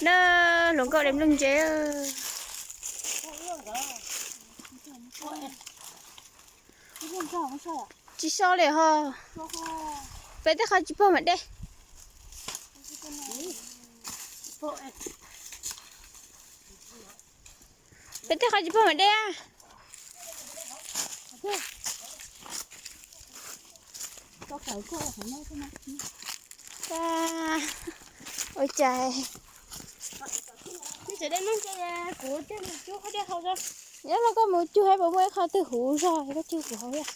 Na, hluas nkauj de nplooj ntse. Tsis so li ho. Peb tej qhov tsis pog mam de. Peb tej qhov tsis pog mam de. Ua cas? Nyob los koj mus cug hais puas muaj ib qho twg huv zog koj cug kuv hauv thiab.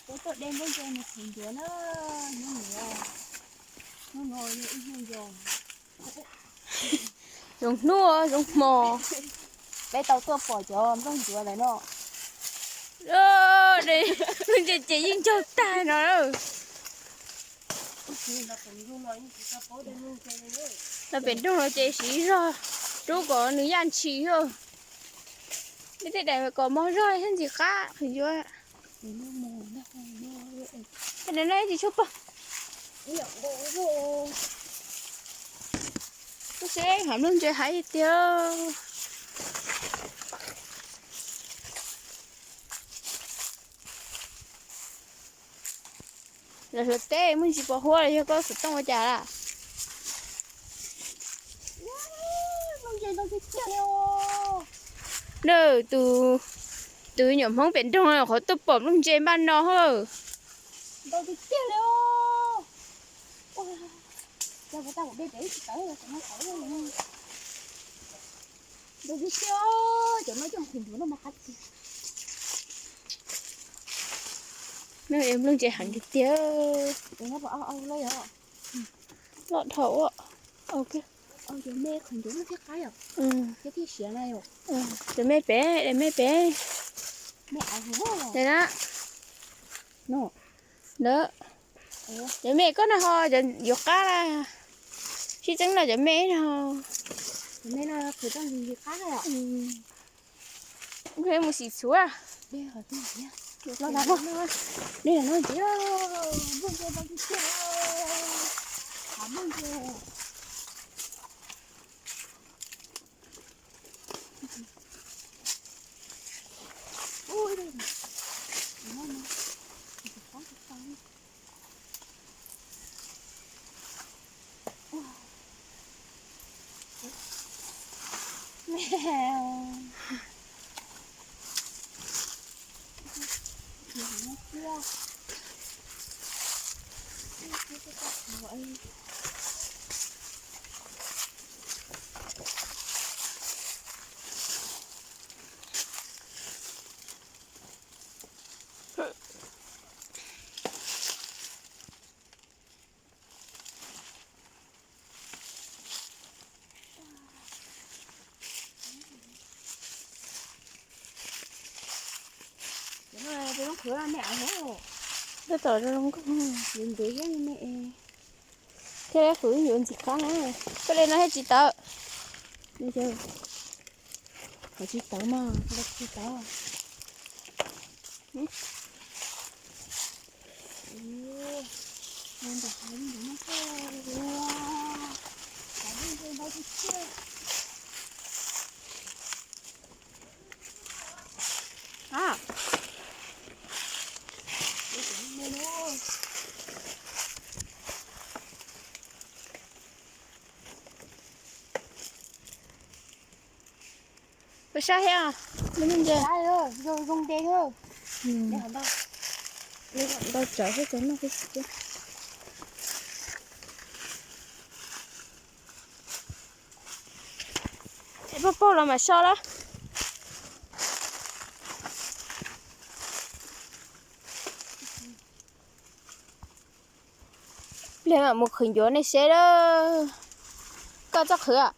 Kuv tuaj de nplooj ntse mus qhwv ncuav na, hnub no, hnub no yog ib hnub zoo. Zoo hnub zoo hmo. Peb tau tuaj pom cov nplooj ncuav ntawm no. De nplooj ntse ces yeej ncaug tag no. Los pem nroog no ces siv zog rub kom nws yaj ntshis xwb. Peb tej daim kom mog zog thiab ntxim qab qhwv ncuav. Tej no tsis tshua pog. Lub seb hav nplooj ntse hais tiag. Los hluav teb muaj ntsis pos huab los yog koj xov tooj ua cas lawm? Nws tus, tus nyuam Hmoob pem nroog qhov tuaj pom nplooj ntse npaj no hawm. Nplooj ntse heev tiag tiag. Loj dhau. Cov me pem, cov me pem. Ntawd, cov me koj no ho yuav qab la. Sib txeeb los cov me no. Mus xim txhuv. Tab tom zoo nkauj, ntev thiab me me. Thiab qhwv yuav ntxim qab na. Koj li no thiaj tsis tawv. Qhov tsis tawv mas, tsis tawv. Puas sab thiab? Zoo ntse. Ntau tsawv xwb, cov no. Pab paug los mam so lawm. Pliag mam mus qhwv ncuav nej seb lawm. Koj txawj qhwv a?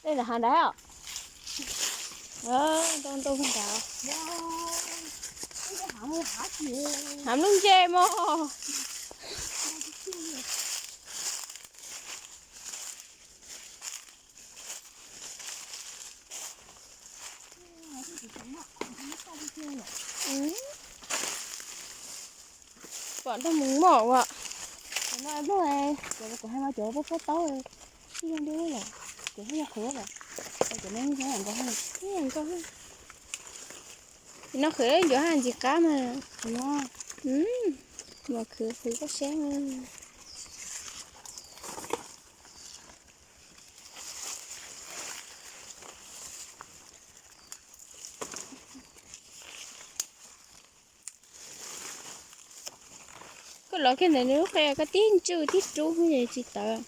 Dej nram hav nrad os. Ntau ntau nrad. Hav nplooj ntse mog. Pom nrog mus mom as. Kuv hais mas cov pob pob taub ib yog nti lawm, cov haj yog qhwv lawm, cov no nkaus. No qhwv ncuav haj ntxim qab mas. Mas khwv qhwv koj saib. Koj los kiag ntawm nws lub qe koj tib ntswj tib rub tsis tawv.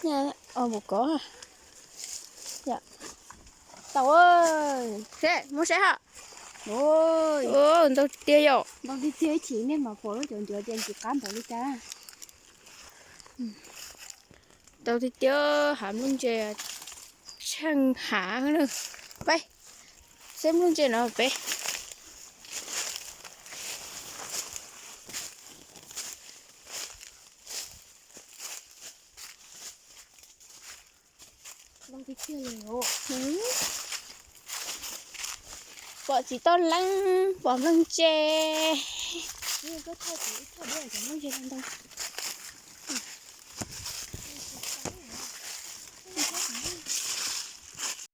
Npaum kov. Tau, seb muab saib hab. Ntau tiag yom. Ntau tiag tiag, ib chim nej mam pom lub cov ncuav tias ntxim qab npaum li cas. Ntau tiag tiag, hav nplooj ntse tsheej hav na. Peb saib nplooj ntse no peb. Pom txiv toj leeb, pom nplooj ntse. Nplooj ntse ntau.